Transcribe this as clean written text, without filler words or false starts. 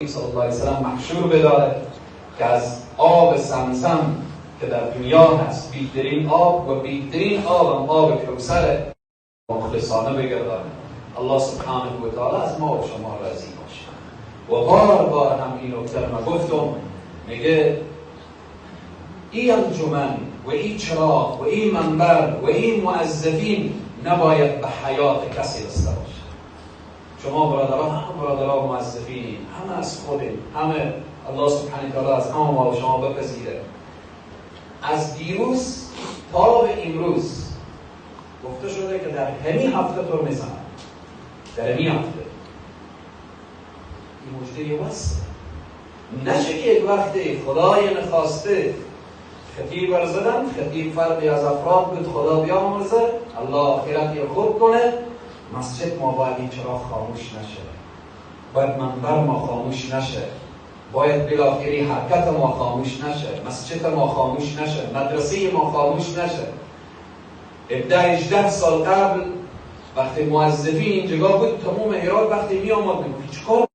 صلی الله علیه وسلم محشور بداره که از آب زمزم که در دنیا هست بهترین آب و بهترین آب هم آب کوثر مخلصانه بگردانه. الله سبحانه و تعالی از ما و شما راضی باشه. و بار بار هم این نکته رو گفتم، میگه این انجمن و این چراغ و این منبر و این موظفین نباید به حیات کسی رسیده باشه. شما برادرها، همه برادرها موظفین، همه از خودیم، همه الله سبحانه و تعالی از همه ما و شما بپذیره. از دیروز تا به امروز گفته شده که در همین هفته طور میزنم، در همین هفته این مجده واسه نشه که یک وقتی خدای نخواسته خطیب ورزدن، خطیب فردی از افراد بود، خدا بیامرزه، الله آخرت خوب کنه، مسجد ما باید این چراغ خاموش نشه، باید منبر ما خاموش نشه، باید بالاخره حرکت ما خاموش نشه، مسجد ما خاموش نشه، مدرسه ما خاموش نشه. 17-18 سال قبل وقتی موظفین اینجا بود، تمام هرات وقتی می آمد میگفت چیکار